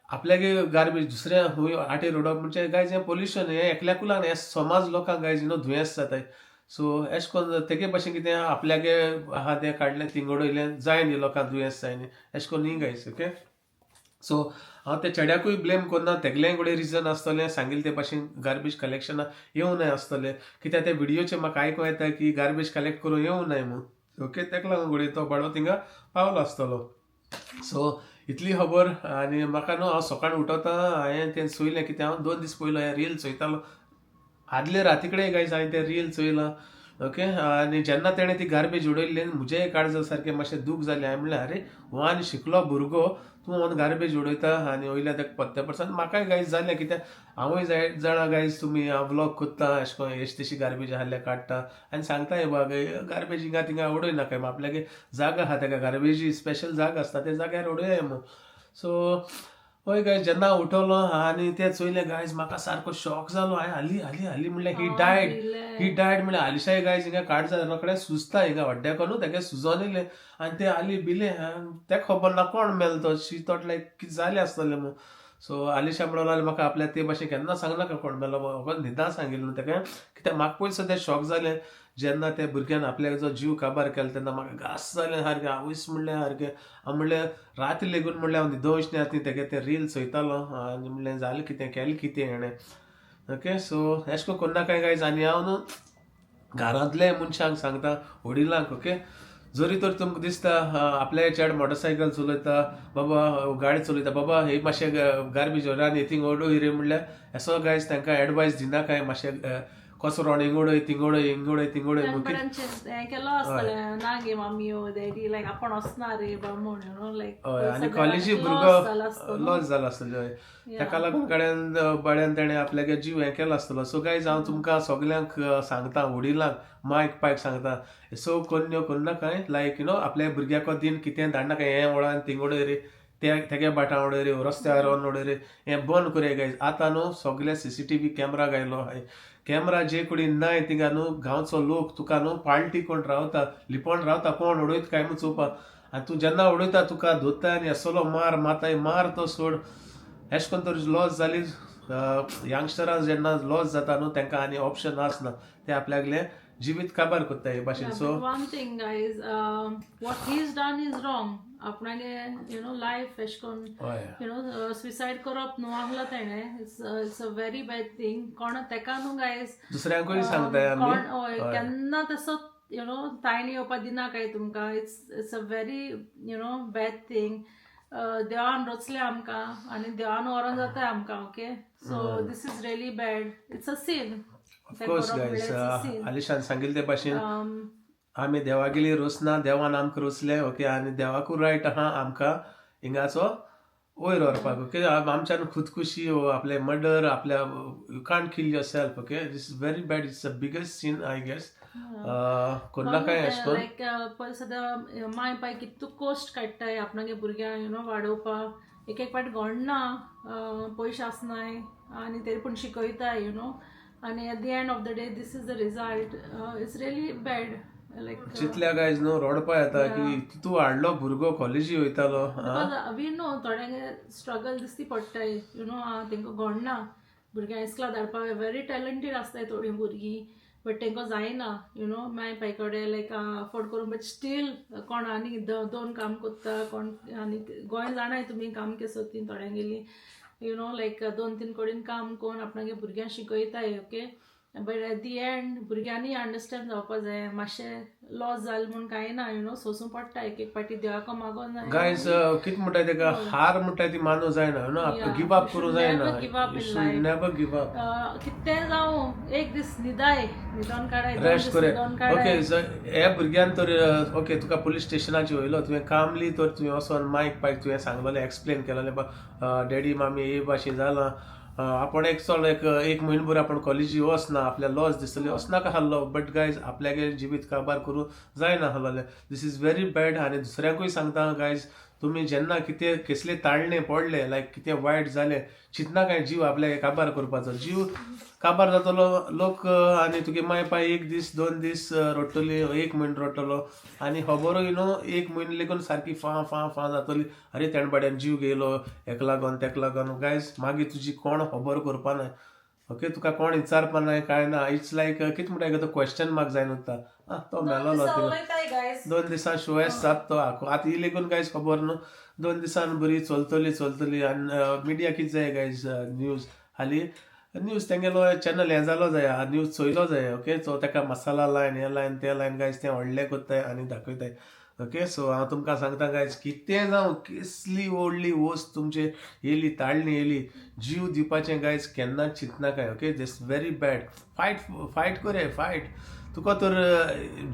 आपल्यागे गार्बेज दुसऱ्या खंय आटेर उडोवप म्हणजे गायज हें पोल्युशन हें एकल्याकूय लागना, हें समाज लोकांक गायज न्हू दुयेंस जाताय. सो एशें कोन्न तेगे भाशेन कितें आपल्यागे आहा तें काडलें थिंग उडयलें जाय न्ही लोकांक दुयेंस जाय न्ही, एशें कोन्न न्ही गायज, ओके. सो हांव त्या चेड्याकूय ब्लेम करना, तेगलेंय कडेन रिजन आसतलें, सांगिल्लें ते भाशेन गार्बेज कलेक्शनाक येवनाय आसतलें, कित्याक त्या विडियोचेर म्हाका आयको येता की गार्बेज कलेक्ट करूंक येवनाय म्हूण, ओके. तेका लागून घडये तो बाबडो थिंगा पावलो आसतलो. सो इतली खबर. आनी म्हाका न्हू हांव सकाळीं उठोता हांवें तें चोयलें, कित्याक हांव 2 दीस पयलो हें रील चोयतालो, आदले राती कडेन गायज हांवें तें रील चोयलां, ओके. आनी जेन्ना तेणें ती गार्बेज उडयल्ली म्हजें काळजा सारकें मातशें दूख जालें. हांवें म्हणलें आरे हो आनी शिकलो भुरगो, तूं ऑन गार्बेज उडयता आनी वयल्या तेका पत्ते पडसा. म्हाकाय गायज जालें, कित्याक हांवूय जाय जाणा गायज तुमी हांव व्लॉग करता एशें कोन्न एश तशी गार्बेज आहल्या काडटा आनी सांगता हे बाबा गार्बेज हिंगा थिंगा उडय नाका, आपल्यागे जागा आहा तेका गार्बेजी स्पेशल जागा आसता त्या जाग्यार उडोया म्हूण. सो हय गायज जेन्ना हांव उठलो आनी तें चोयलें गायज म्हाका सारको शॉक जालो. हांवें हाली हाली हाली म्हणल्यार ही डायट ही डायट म्हणल्यार आलिशाय गायज हिंगा काडजा रोखडें सुजता हिंगा हड्ड्याक न्हू तेगे सुजोन येयलें आनी तें हाली भिलें, तेका खबर ना कोण मेलो तो, शी थॉट लायक कितें जालें आसतलें म्हूण. सो आलिशा म्हणूंक लागलें म्हाका आपल्या ते भाशेन केन्ना सांगनाका कोण मेलो म्हूण, न्हिदा सांगिल्लें न्हू तेका, कित्याक म्हाका पयलीं सद्या शॉक जालें जेन्ना त्या भुरग्यान आपल्या जो जीव काबार केलो तेन्ना म्हाका घास जालें सारकें. आवयस म्हणलें सारकें, हांव म्हणलें राती लेगून म्हणलें हांव न्हिदोवच न्ही आतां तेगे तें रील चोयतालो आनी म्हणलें जालें कितें केलें कितें हेणें, ओके. सो एशें कोन्न कोन्नाकाय गायज. आनी हांव न्हू घरांतले मनशांक सांगता, वडिलांक, ओके, जरी तर तुमकां दिसता आपल्या चेड मोटरसायकल चलयता बाबा, गाडी चलयता बाबा, हे मातशें गार्बेज व्हर थिंग उडय रे म्हणल्यार एसो गायज तांकां एडवायस दिनाकाय, मातशें कचरो हिंग उडय थिंग उडय हिंग उडय थिंग उडय हय. आनी कॉलेजी भुरगो लॉस जाला आसतलो, हय, ताका लागून गाड्यान बाड्यान तेणें आपल्यागे जीव हें केलो आसतलो. सो गायज हांव तुमकां सगल्यांक सांगता, वडिलांक मायक पायक सांगता, सो कोन्न्यो कोन्नाकाय लायक you know आपल्या भुरग्याक दिन कितें धाडनाका, हें वळान थिंग उडय रे, तेगे बाटां उडय रे, रस्त्यार व्हरून उडय रे, हें बंद करया गायज. आतां न्हू सगळे CCTV camera घायलो आहाय, कॅमरा जे कडेन नाय थिंगा न्हू गांवचो लोक तुका न्हू पार्टी कोण रावता लिपोन रावता, कोण उडयता काय म्हूण चोवपा, आनी तूं जेन्ना उडयता तुका धोत्ता आनी असलो मार माताय मार तो सोड. एशें कोन्न तर लॉस जाली यंगस्टरां जेन्ना लॉस जाता न्हू तांकां आनी ऑप्शन आसना, ते आपल्यागले जिवीत काबार कोत्ताय हे भाशेन. Yeah, so but one thing, guys, what he's done is wrong. आपणागे life एश कोन हय सुसायड करप न्हू आहलो तेणें. It's a very bad thing. कोण तेका न्हू गायज, दुसऱ्यांकूय सांगताय आमी. कोण हय केन्ना तसो तायणी येवपा दिना काय तुमकां. It's a very bad thing. देवान रचले आमकां आनी देवान व्हरोन जाता आमकां. Okay, so this is really bad. It's a sin. Of course guys, आलिशान सांगिल्ले ते भाशेन आमी देवागेली रोसना, देवान आमकां रोसले. ओके, आनी देवाकूय रायट आहा आमकां हिंगाचो वयर व्हरपाक. ओके, आमच्यान खुदकुशी वो आपले मर्डर आपल्या, you can't kill your self. Okay, this is very bad. It's the biggest scene I guess. कोन्नाकाय अशें करून. लायक पळय, सद्या माय पाय कितू कश्ट काडटाय आपणागे भुरग्यांक वाडोवपाक. एक एक फावट घडना, पयशे आसनाय आनी तरी पूण शिकयताय आनी at the end of the day this is the result. It's really bad, like चितल्या गायज न्हू रडपा येता की तूं हाडलो भुरगो कॉलेजी वयतालो. Because we know थोड्यांक स्ट्रगल दिसती पडटाय, तेंकां घडना भुरग्यांक इस्कला धाडपाक. व्हेरी टॅलंटेड आसताय थोडीं भुरगीं, बट तेंकां जायना माय पाय कडेन लायक अफोर्ड करूंक. बट स्टील कोण आनी दोन काम कोत्ता कोण, आनी गोंय जाणाय तुमी काम केसो ती थोड्यांगेली, लायक दोन तीन कडेन काम करून आपणागे भुरग्यांक शिकयताय. Okay, but at the end भुरग्यांनी अंडरस्टँड जावपा जाय. मातशें लॉस जालें म्हूण कांय ना, सोंसूं पडटा एक एक फावटी देवाक मागोन जाय. गायज, कित म्हणटाय तेका, हार म्हणटाय ती मानू जायना न्हू, गिव अप करूं जायना. Never give up in life. Never give up. कितें जावं, एक दीस न्हिदाय, न्हिदोन काडाय, दोन रेस्ट दीस करे. न्हिदोन काडाय. ओके, हे भुरग्यान तर, ओके, तुका पुलीस स्टेशनाचेर वयलो तुवें कामली तर तुवें वचोन मायक पायक तुवें सांगलेलें, एक्सप्लेन केलेलें, डॅडी मामी हे भाशेन जालां, आपण एक चल एक एक म्हयनो भर आपण कॉलेजी वचना, आपल्या लॉस दिसतली वचनाका आहलो. बट गायज, आपल्यागे जिवीत काबार करूं जायना आहलोलें. This is very bad. आनी दुसऱ्यांकूय सांगता गायज, तुमी जेन्ना कितें कसले ताळणे पडले, लायक कितें वायट जालें, चिंतनाकाय जीव आपल्या काबार करपाचो. जीव काबार जातलो लोक आनी तुगे माय पाय एक दीस दोन दीस रडटली, एक म्हयनो रडटलो आनी खबरूय न्हू एक म्हयनो लेगून सारकी फां फां फां जातली, अरे तेणें बाड्यान जीव गेलो हेका लागून तेका लागून. गायज, मागीर तुजी कोण खबर करपा नाय. ओके, तुका कोण विचारपा नाय, कांय ना. It's लायक कितें म्हणटा तो क्वेश्चन मार्क जायन उरता. आं, तो दोन मेलोलो दिसा तिका उलयताय गायज. दोन दिसां शिवाय जात तो आतां ही लेगून गायज खबर न्हू दोन दिसान बरी चलतली चलतली. आनी मिडिया कितें जाय गायज, न्यूज हालीं न्यूज तेंगेलो चॅनल हें जालो जाय, न्यूज चोयलो जाय. ओके, सो तेका मसाला लायन हें लायन तें लायन गायज तें व्हडलें कोत्ताय आनी दाखयताय. ओके, सो हांव तुमकां सांगता गायज, कितें जावं, कसली व्हडली वस्त तुमचे येयली, ताळणी येयली, जीव दिवपाचें गायज केन्नाच चिंतनाकाय. Okay, this very bad. Fight, fight करे, फायट. तुका तर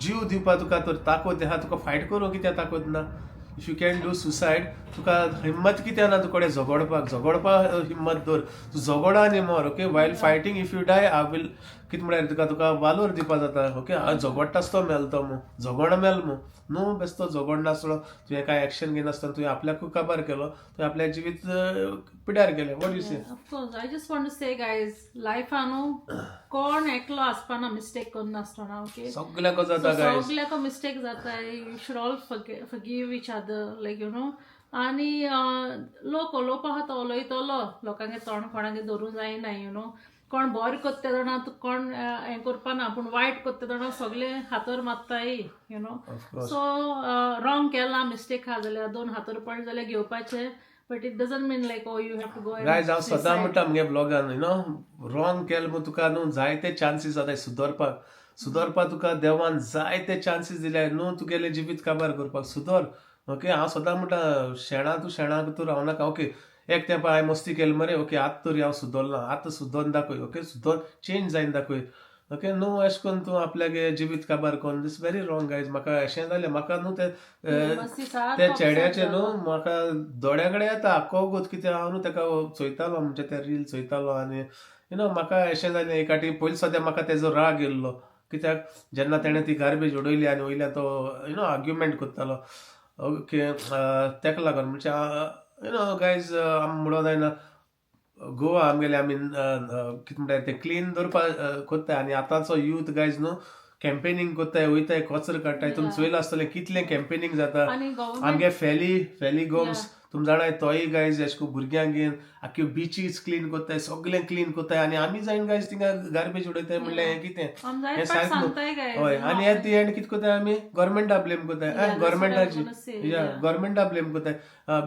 जीव दिवपा तुका तर ताकद आहा, तुका फायट करूं कित्याक ताकद ना? If you can do suicide, तुका हिम्मत कित्याक ना तुकडे झगडपाक? झगडपाक हिम्मत दवर, तूं झगडा आनी मर. Okay, while fighting if you die, I will कितें म्हळ्यार तुका तुका वालोर दिवपा जाता. ओके, हांव झगडटा आसतो मेल तो मू, झगड मेल मू न्हू, बेस्तो झगडनासलो तुवें कांय एक्शन घेनासतना तुवें आपल्याकूय काबार केलो, तुवें आपल्या जिवीत पिड्यार केलें. What you say? Of course, I just want to say, guys, लायफान न्हू कोण एकलो आसपाना मिस्टेक करनासतना. ओके. सगल्यांक जाता गायज. सगल्याक मिस्टेक जाता. You should all forgive each other, like आनी लोक उलोवपा आहा तो उलयतलो. लोकांगे तोंड कोणागे धरूंक जायना. कोण बरें करता जाणा तुका कोण हें करपा ना, पूण वायट करता जाणा सगळे हातर मारताय. सो रॉंग केला, मिस्टेक आहा जाल्यार, दोन हातर पडले जाल्यार घेवपाचे, but it doesn't mean like, oh, you have to go. Guys, हांव सदां म्हणटा म्हगे ब्लॉगान, रॉंग केलें म्हूण तुका न्हू जायते चान्सीस जाताय सुदरपाक. सुदरपाक तुका देवान जायते चान्सीस दिले न्हू तुगेलें जिवीत काबार करपाक. सुदर. ओके, हांव सदां म्हणटा, शेणा तूं शेणाक तूं रावनाका. ओके, एक तेंप हांवें मस्ती केली मरे, ओके, आतां तरी हांव सुदरना, आतां सुदोन दाखय. ओके, सुदोन चेंज जायन दाखय. ओके, न्हू अशें करून तूं आपल्यागे जिवीत काबार करून, this very wrong guys. म्हाका अशें जालें, म्हाका न्हू तें ते चेड्याचें न्हू म्हाका दोळ्या कडेन येता आख्खो गोत, कित्याक हांव न्हू तेका चोयतालो, म्हणजे ते रील चोयतालो आनी म्हाका अशें जालें एक फावटी. पयलीं सद्या म्हाका तेजो राग येयल्लो, कित्याक जेन्ना तेणें ती गार्बेज उडयली आनी वयल्यान तो आर्ग्युमेंट करतालो. ओके, तेका लागून म्हणजे गायज, आमी म्हणूं जायना, गोवा आमगेले आमी कितें म्हणटाय तें क्लीन दवरपाक कोत्ताय आनी आतांचो यूथ गायज न्हू कॅम्पेनींग कोत्ताय, वयताय कचरो काडटाय. तुमी चोयलां आसतलें कितलें कॅम्पेनींग जाता. आनी गव्हर्मेंट आमगे फेली फेली गोम्स, तुम जाणाय तोय गायज अशें करून भुरग्यांक घेवन आख्यो बिचीस क्लीन कोत्ताय, सगलें क्लीन कोत्ताय आनी आमी जायन गायज थिंगा गार्बेज उडयताय म्हणल्यार हें कितें? आम जायत हें फाट सारकें न्हू. सांगताय गायज. हय, आनी एट the and कितें कोत्ताय आमी? गोवोरमेंटा ब्लेम कोत्ताय. Yeah, that's what I was गोवोरमेंटाची gonna say, या yeah. गोवोरमेंटा ब्लेम कोत्ताय.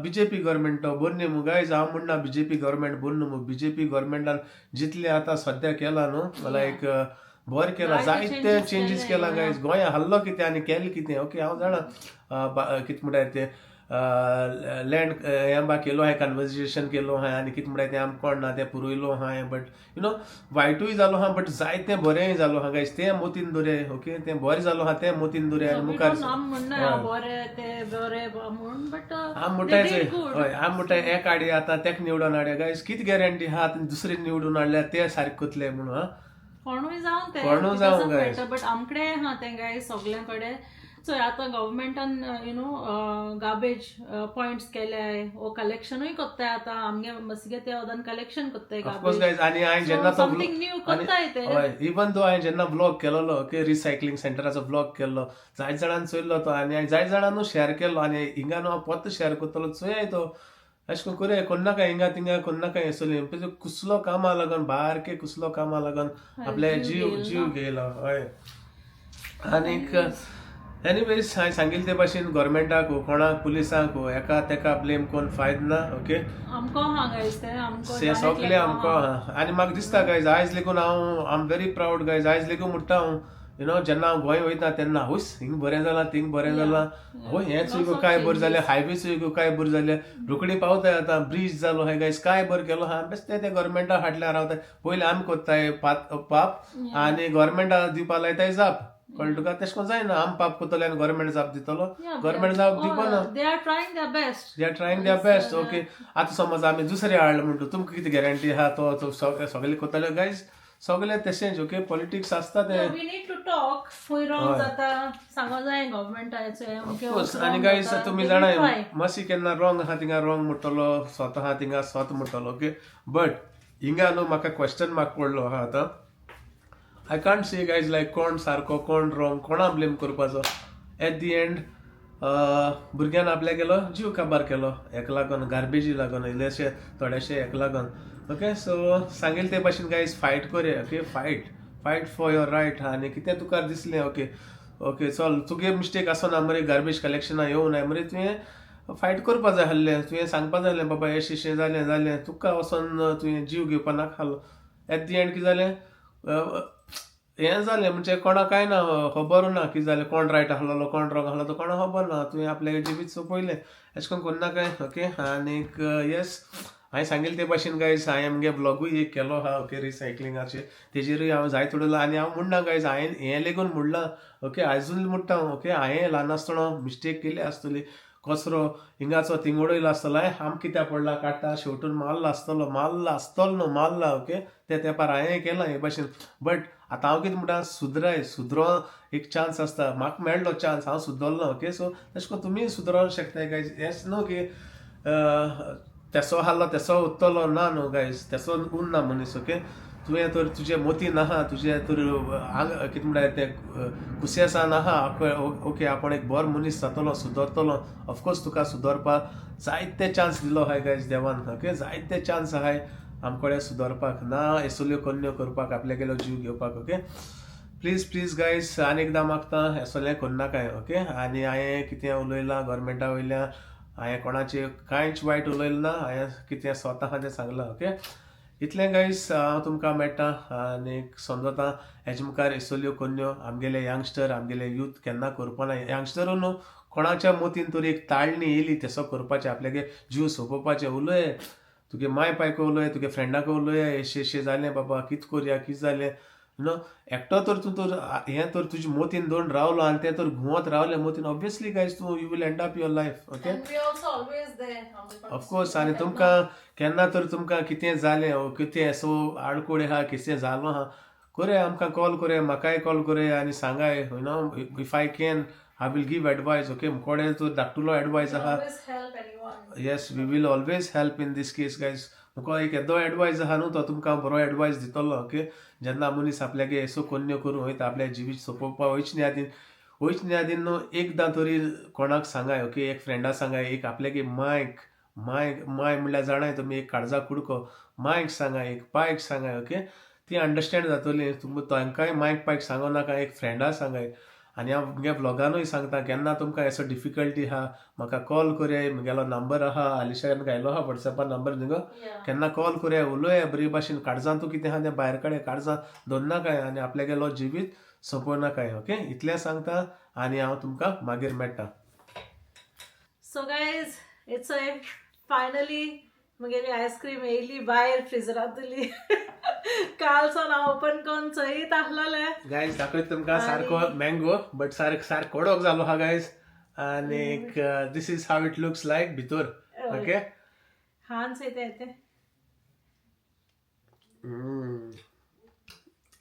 बीजेपी गोवोरमेंट तो बरी न्ही मू गायज. हांव म्हणना बीजेपी गोवोरमेंट बरी न्हू. बीजेपी गोवोरमेंटान जितलें आतां सद्या केलां न्हू, लायक बरें केलां, जायते जायते changes changes केले, केला गायज. गोंया हल्लो कितें आनी केलें कितें? ओके, हांव जाणा कितें म्हणटाय तें, लँड हें बा केलो हांवें, कन्वर्सेशन केलो हांवें आनी कितें म्हणटाय तें, आमकां कोण ना तें पुरयलो हांवें. बट you know वायटूय जालो आहा, बट जायतें बरेंय जालो आहा गायज. तें मोतीन दवरया. ओके, तें बरें जालो आहा तें मोतीन दवरया आनी मुखार आम म्हणना बरें ते बरें म्हूण, बट आम म्हणटाय, हय, आम म्हणटाय एक हाडया आतां तेका निवडून हाडया. गायज, कितें गॅरंटी आहा आतां दुसरे निवडून हाडल्यार ते सारकें करतले म्हणून? हा, कोणूय जावं ते. कोणूय जावं, guys. But आमकडे आहा तें गायज सगल्यां कडेन. चोय आतां गव्हर्मेंटान you know garbage points केले वो कलेक्शनूय कोत्ताय. आतां आमगे मसगे ते वदान कलेक्शन कोत्ताय. ऑफकोर्स गायज, आनी हांवें जेन्ना तो समथींग न्यू कोत्ताय ते. हय, इवन दो हांवें जेन्ना व्लॉग केलोलो, ओके, रिसायकलिंग सेंटराचो व्लॉग केल्लो, जायत जाणांनी चोयल्लो तो आनी हांवें जायत जाणांनू शेअर केल्लो आनी हिंगा न्हू हांव परतो शेअर करतलो. चोयाय तो अशें करून करुया, कोन्नाका हिंगा थिंगा कोन्नाका हें चलय. कुसलो कामा लागून, बारके कुसलो कामा लागून आपले जीव जीव घेयलो. हय, आनीक एनिवेज हांवें सांगिल्ले ते भाशेन गोवोरमेंटाक कोणाक पुलिसांक एका तेका ब्लेम करून फायद ना. ओके, आमकां आहा गायज ते आमकां. ते सगळे आमकां आहा. आनी म्हाका दिसता गायज, आयज लेगून हांव I am very proud guys. आयज लेगून म्हणटा हांव, you know जेन्ना हांव गोंय वयता तेन्ना हूस हिंग बरें जालां, थिंग बरें जालां, हो हें चोय काय बरें जालें, हायवे चोय काय बरें जालें, रोखडी पावताय आतां, ब्रीज जालो हाय गायज, काय बरें केलो आहा. बेश्टें तें गोवोरमेंटा फाटल्यान रावताय. पयलीं आमी कोत्ताय पाप आनी गोवोरमेंटा दिवपा लायताय जाप. कळ्ळें तुका? तशें करून जायना. आमी पाप करतले आनी गोवोरमेंट जाप दितलो? गोवोरमेंट जाप दिवपा ना. They are trying their best. They are trying their best. Okay, आतां समज आमी दुसरे हाडले म्हणटा, तुमकां कितें गॅरंटी आहा तो सगळे करतले? गायज, सगळे तशेंच. ओके, पॉलिटिक्स आसता ते. We need to talk. खंय रॉंग जाता सांगो जाय गव्हर्मेंटाचें. आनी गायज, तुमी जाणाय, मातशी केन्ना रॉंग आहा थिंगा रॉंग म्हणटलो, स्वता आहा थिंगा स्वत म्हणटलो. ओके, बट हिंगा न्हू म्हाका क्वेश्चन मार्क पडलो आहा आतां. I can't see guys लायक कोण सारको कोण रॉंग, कोणा ब्लेम करपाचो. एट the and भुरग्यान आपल्या केलो जीव काबार केलो हेका लागून, गार्बेजी लागून, इल्लेशे थोडेशे हेका लागून. ओके, सो सांगेल ते भाशेन गायज, फायट करया. Okay, fight, fight for your right. आनी कितें तुका दिसलें, ओके ओके चल, तुगे मिस्टेक आसना मरे, गार्बेज कलेक्शना येवनाय मरे, तुवें फायट करपा जाय आसलें. तुवें सांगपा जाय आसलें, बाबा एशें एशें जालें जालें. तुका वचोन तुवें जीव घेवपा नाका आसलो. एट the and कितें जालें? हें जालें म्हणजे कोणाक कांय ना, खबर ना कितें जालें, कोण रायट आसलेलो कोण रॉंग आसलो तो कोणाक खबर ना. तुवें आपलें जिवीत सोंपयलें. अशें करून कोन्नाकाय. ओके, आनीक येस, हांवें सांगिल्लें ते भाशेन गायज, हांवें आमगे व्लॉगूय एक केलो आहा, ओके, रिसायकलिंगाचेर. तेजेरूय हांव जायते उलयलां आनी हांव म्हणना गायज, हांवें हें लेगून म्हणलां, ओके, आयजून म्हणटा हांव. ओके, हांवें ल्हान आसतना मिस्टेक केली आसतली, कचरो हिंगाचो थिंग उडयलो आसतलो. हांवें आम कित्याक पडला काडटा शेवटून मारलो आसतलो, मारलो आसतलो न्हू, मारला. ओके, ते तेंपार हांवें केलां हे भाशेन. बट आतां हांव कितें म्हणटा, सुदराय, सुदरो एक चान्स आसता. म्हाका मेळ्ळो चान्स, हांव सुदरलो. ओके, सो तशें करून तुमी सुदरोंक शकताय गायज. हेंच न्हू की तेसो आहलो तेसो उत्तलो ना न्हू गायज, तेसो उरना मनीस. ओके, तुवें तर तुजे मोती नाहा, तुजे तर आंग कितें म्हणटाय तें कुसियेसान आहा, ओके, आपूण एक बरो मनीस जातलो, सुदरतलो. ऑफकोर्स तुका सुदरपाक जायते चान्स दिलो आहाय गायज देवान. ओके, जायते चान्स आहाय आमकडे सुदरपाक, ना असल्यो कोन्न्यो करपाक, आपल्यागेलो जीव घेवपाक. ओके, प्लीज प्लीज गायज, आनी एकदां मागता, असलें करनाकाय. ओके, आनी हांवें कितें उलयलां गोवोरमेंटा वयल्यान, हांवें कोणाचें कांयच वायट उलयलें ना. हांवें कितें स्वता आहा तें सांगलां. ओके, इतलें गायज, हांव तुमकां मेळटा आनी समजता हेजे मुखार असल्यो कोन्न्यो आमगेले यंगस्टर, आमगेले यूथ केन्ना करपाना. यंगस्टरू न्हू, कोणाच्या मोतीन तरी एक ताळणी येयली तेसो करपाचें, आपल्यागे जीव सोंपोवपाचें, उलय तुगे माय पायक उलय, तुगे फ्रेंडाक उलय, एशें एशें जालें बाबा, कितें करया, कितें जालें, you know एकटो तर तूं तर हें तर तुजे मोतीन दवरून रावलो आनी तें तर घुंवत रावलें मोतीन, ऑब्वियसली गायज तूं you will end up your life. Okay, of course. आनी तुमकां केन्ना तर तुमकां कितें जालें ओ कितें असो आडकोड आहा, कितें जालो आहा, करया आमकां कॉल करया, म्हाकाय कॉल करया आनी सांगाय. You know if I can, I will give advice. Okay, मुकोडे तर धाकटुलो एडवायस आहा. Yes, we will always help in this case guys. म्हाका एक येदो एडवायस आहा न्हू, तो तुमकां बरो एडवायस दितलो. ओके, जेन्ना मनीस आपल्यागे असो कोन्न्यो करूं वयता, आपल्या जिवीत सोंपोवपा वयच न्ही आदीं, वयच न्ही आदीं न्हू, एकदां तरी कोणाक सांगाय. ओके, एक फ्रेंडा सांगाय, एक आपल्यागे मायक माय माय म्हणल्यार जाणाय तुमी, एक काळजा कुडको. मायक सांगाय, एक पायक सांगाय, ओके, ती अंडरस्टँड जातली. तुमी तांकांय मायक पायक सांगो नाका, एक फ्रेंडा सांगाय. आनी हांव म्हगे व्लॉगानूय सांगता, केन्ना तुमकां असो डिफिकल्टी आहा म्हाका कॉल करया. म्हगेलो नंबर आहा, आलिशान घायलो आहा वॉट्सॅपार नंबर न्ही गो. केन्ना कॉल करया, उलोवया बरी भाशेन. काळजांतू कितें आहा तें भायर काडया, काळजां दवरनाकाय आनी आपल्यागेलो जिवीत सोंपोवनाकाय. ओके, इतलें सांगता आनी हांव तुमकां मागीर मेळटा. So guys, it's a finally म्हगेली आयस्क्रीम येयली भायर फ्रिजरांतली. कालच्यान हांव ओपन करून चोयत आसलेलें. गायज, दाखयत तुमकां, सारको मँगो, बट सारको सारको कडक जालो आहा गायज. आनीक this is how it looks like भितर, ओके. हान चोयता येते.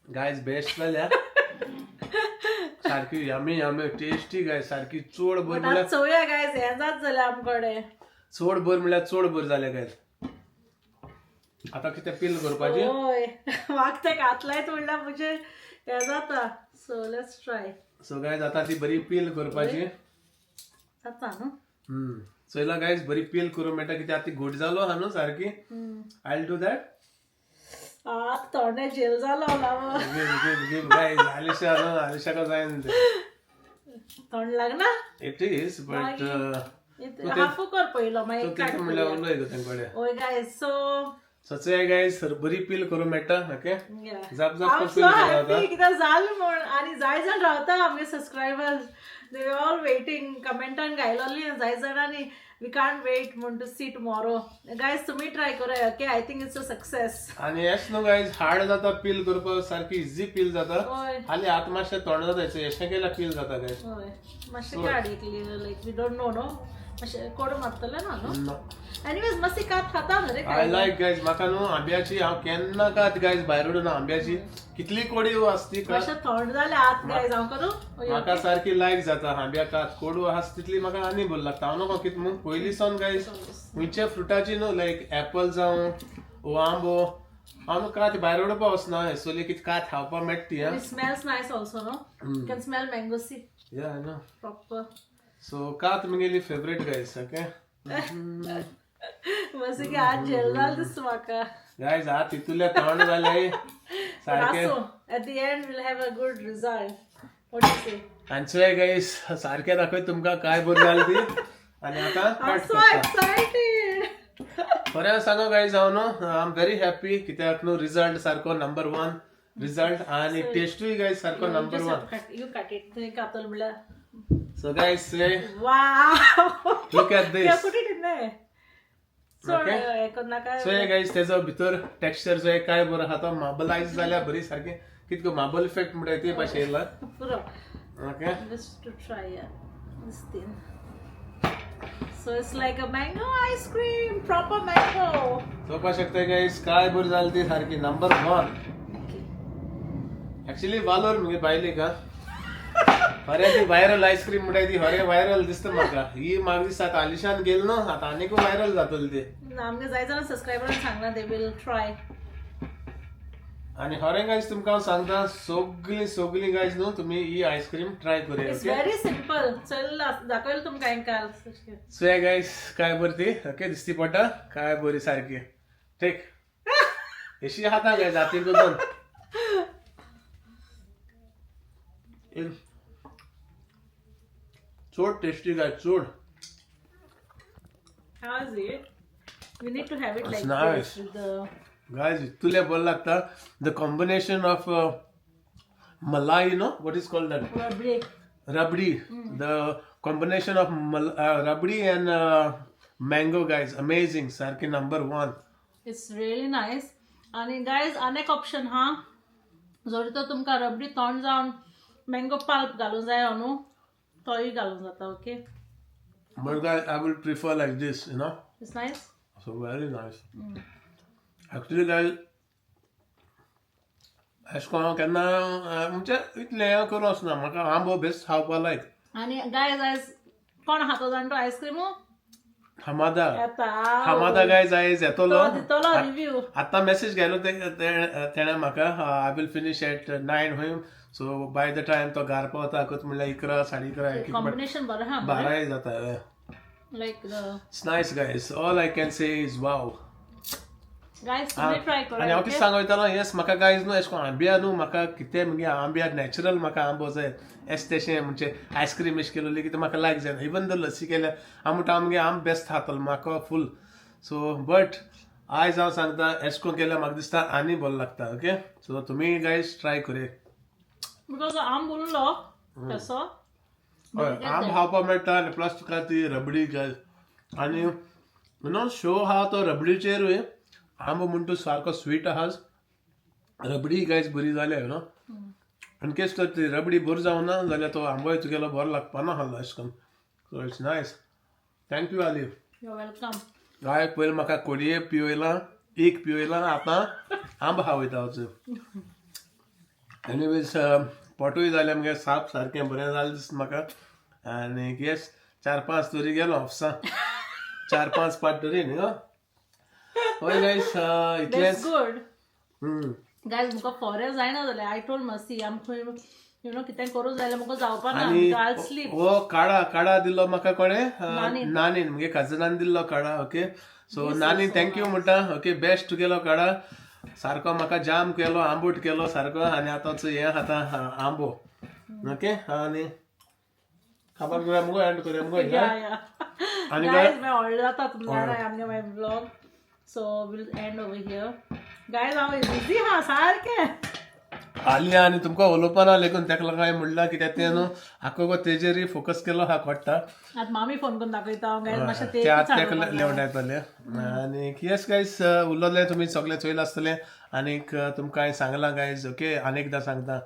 गायज, बेस्ट जाल्या सारकी, यमी यमी टेस्टी गायज, सारकी चड बरी. आतां म्हणल्यार चोवया गायज, हें जात जालें आमकडे. चड बरी म्हणल्यार चड बरी जाल्या गायज. आतां कितें पील करपाची? हय, म्हाका तें कातलायत म्हणल्यार म्हजें हें जाता. So let's try. So guys, आतां ती बरी पील करपाची. जाता न्हू? चोयला गायज, बरी पील करूंक मेळटा, कित्याक ती घट जालो आहा न्हू सारकी. I do that. आतां तोंडे जेल जालो लाव. गायज, आलिशा न्हू, आलिशाका जायना तें. तोंड लागना. It is, but हाफू कर पयलो, मागीर तूं काट. कितें म्हणल्यार उलय गो तेंकडे. हय गायज, सो सो चोया गायज, बरी पील करूंक मेळटा, ओके. जाप जाप हांव पील सो करूं हॅपी आतां. कित्याक जालें म्हूण. आनी जाय जाण रावता आमगे सबस्क्रायबर्स, they all waiting. कमेंटान घायलोली जाय जाणांनी, we can't wait म्हूण टू सी टुमॉरो. गायज, तुमी ट्राय करा, okay. I think it's a success. आनी येस न्हू गायज, हार्ड जाता पील करपाक, सारकी इजी पील जाता. खाली हात मातशें तोंड जाता, एशें केल्यार पील जाता गायज. हय, मातशें काड एकली, like we don't know no, मातशें कोडू मारतलें ना न्हू. एनिवेज, मातशी कात खाता न्हू रे. I like guys, म्हाका न्हू आंब्याची हांव केन्ना कात गायज भायर उडोना. आंब्याची कितली कोडी आसती कात. मातशें थंड जालें आत गायज, हांव करूं? म्हाका सारकी लायक जाता आंब्या कात. कोडू आसा तितली म्हाका आनी बरी लागता. हांव नको कितें म्हूण पयलीं सावन गायज खंयच्या फ्रुटाची न्हू, लायक एपल जावं वो आंबो, हांव न्हू कात भायर उडोवपा वचना. हेसोली कितें कात खावपा मेळटा ती. It smells nice also, no? You can smell mango, see? Yeah, I know. Proper. So कात म्हगेली फेवरेट गायज, ओके. बस की आज जेल जालें दिसता म्हाका. गायज, हात तितूले तोंड जाले सारकें. आसूं, at the end we'll have a good result. What you say? आनी चोय गायज, सारकें दाखय तुमकां काय बरी जाली ती. आनी आतां I'm cut so करता. excited. खरें सांगो गायज, हांव न्हू I am very happy, कित्याक न्हू रिजल्ट सारको नंबर वन रिजल्ट आनी टेस्टूय गायज सारको number Just one. have to cut, you cut it. तुवें कातल म्हणल्यार. So guys, Wow. Look at Yeah, this. put it in there. So, Okay. हें करनाका. सो हे गायज, तेजो भितर टेक्स्चर जो काय बरो आहा, तो मार्बलायज जाल्या बरी सारकी. कितको मार्बल इफेक्ट म्हणटा ते भाशेन येयला. पुरो. Okay. Just to try, yeah, this thing. So it's like a mango ice cream, proper mango. चोवपा शकता गायज, काय बरी जाली ती, सारकी नंबर वन. Okay. Actually वालोर मुगे बायले का खरें ती व्हायरल आयस्क्रीम म्हणटा ती खरें व्हायरल दिसता म्हाका. ही म्हाका दिसता आतां आलिशान गेल न्हू, आतां आनीकूय व्हायरल जातली ती. आमगे जाय जाल्यार सबस्क्रायबरान सांगला, they will try. आनी खरें गायज, तुमकां हांव सांगता, सगळीं सगळीं गायज न्हू तुमी ही आयस्क्रीम ट्राय करूया. It's okay. Very simple. चल, दाखयलें तुमकां हांवें काल. सो हे गायज, काय बरी ती, ओके, दिसती पडटा काय बरी सारकी. ठीक अशी खाता गायज हातीन दोन. चड टेस्टी गायज, चड. How is it? We need to have it It's like nice. this with the guys, इतुले बरें लागता. The combination of malai, no, what is called that? Rabri. Rabri. The combination of rabri and mango, guys, amazing, सारकी number one. It's really nice. आनी guys, अनेक option हा, जर तर तुमकां रबडी तोंड जावन मँगो पल्प घालूंक जायो न्हू, तोय घालूंक जाता, okay. But guys, I will prefer like this. It's nice. So very nice. Actually, guys, अशें करून हांव केन्ना म्हणजे इतलें हें करूं वचना. म्हाका आंबो बेस्ट खावपा लायक. आनी गायज, आयज कोण खाता जाण तो आयस्क्रीम? हमादा. येता. हमादा गायज आयज येतलो. तो दितलो रिव्यू. आतां मॅसेज घायलो तेणें म्हाका, I will finish at 9 खंय. सो बाय the time तो घार पावता कत म्हणल्यार 11, 11:30. कॉम्बिनेशन बरें हा. 12 जाता, हय. Like the It's nice guys, all I can say is wow. Guys तुम्ही ट्राय आनी करा. हांव कितें सांगो वयतालो, येस म्हाका गायज न्हू एशें कोन्न आंब्या न्हू म्हाका कितें मुगे आंब्या नॅचरल म्हाका आंबो जाय, एश तेशें म्हणजे आयस्क्रीम एश केलोली कितें म्हाका लायक जायना. इवन दो लस्सी केल्यार हांव म्हणटा आमगे आंब बेस्ट खातलो म्हाका फूल. सो बट आयज हांव सांगता एश कोन्न केल्यार म्हाका दिसता आनी बरो लागता. ओके सो तुमी गायज ट्राय करूया. Because आंब उरलो तसो. हय, आंब खावपाक मेळटा आनी प्लस तुका ती रबडी गायज आनी you know show आहा तो रबडीचेरूय आंबो म्हण तूं सारको स्वीट आहा, रबडी गायज बरी जाल्या you know. In case तर ती रबडी बरी जावना जाल्यार तो आंबोय तुगेलो बरो लागपा ना आहलो अशें करून. So it's nice. Thank you Ali. You welcome. हांवें पयलीं म्हाका कोडये पिवयलां, एक पिवयलां, आतां आंबो खावयता हांव. एनिवेज पोटूय जालें मगे साप सारकें बरें जालें दिसता म्हाका. आनी येस 4-5 तरी गेलो ऑफिसा, 4-5 पाट तरी न्ही. हय गायस इतलेंच. गुड गायज, म्हाका फोरे जायना जालें. I told मसी आम खंय you know कितें करूं जाय जाल्यार म्हाका जावपा ना. आनी I sleep. हो काडा काडा दिल्लो म्हाका कोणें, नानीन, मुगे कजनान दिल्लो काडा. ओके सो नानी thank you म्हणटा. ओके बेस्ट तुगेलो काडा सारको म्हाका जाम केलो, आंबूट केलो सारको. आनी आतां हें खाता आंबो. ओके आनी खाबर करूया मुगो, एंड करूया मुगो. या या. आनी गायज मागीर व्हडलें जाता तुमकां जाणां आमगे मागीर vlog. So we'll end over here guys. हांव बिजी आहा सारकें. आली आनी तुमकां उलोवपा ना लेगून तेका लागून हांवें म्हणलां कित्याक तें न्हू आखो गो तेजेरय फोकस केलो आहा कोट्टा. आतां मामी फोन करून दाखयता हांव गायज मातशें ते आत्याक लेवडायतले. आनी येस गायज उलोवले तुमी सगळे चोयलां आसतलें. आनीक तुमकां हांवें सांगलां गायज. ओके आनी एकदां सांगता,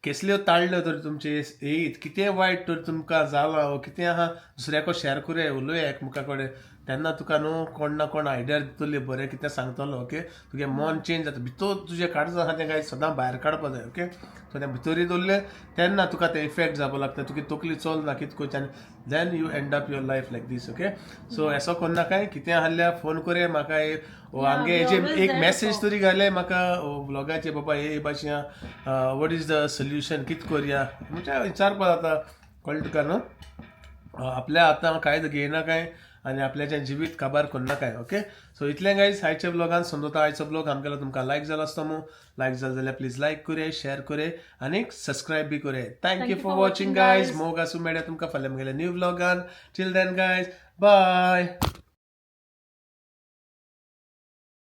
केसल्यो ताळ्यो तर तुमचे येयत, कितें वायट तर तुमकां जालां वो कितें आहा दुसऱ्याको शेअर करुया, उलोवया एकमेका कडेन, तेन्ना तुका न्हू कोण ना कोण आयडिया दितली, बरें कितें सांगतलो. ओके तुगे मन चेंज जाता भितर, तुजें काडचो आहा तें गायज सदां भायर काडपा जाय. ओके सो तें भितरूय दवरलें तेन्ना तुका तें इफेक्ट जावपाक लागता, तुगे तकली चल ना कितें करचें आनी then you end up your life like this. Okay so एसो कोन्नाकाय कितें आहल्यार फोन करे म्हाका, वो आमगे we हेजे always एक there message for- तरी घाले म्हाका व्लॉगाचे, बाबा हे भाशेन what is the solution, कितें करया म्हणजे विचारपा जाता. कळ्ळें तुका न्हू, आपल्या आतां कांय घेयना काय आनी आपल्याचें जिवीत काबार करना काय. ओके सो इतलें गायज आयच्या ब्लॉगान. समजता आयचो ब्लॉग आमगेलो तुमकां लायक जाला आसतो मू. लायक जालो जाल्यार प्लीज लायक करे, शेअर करे आनी सबस्क्रायब बी करे. Thank you for watching guys. मोग आसूं मेळया तुमकां फाल्यां म्हगेल्या new ब्लॉगान. Till then guys, bye.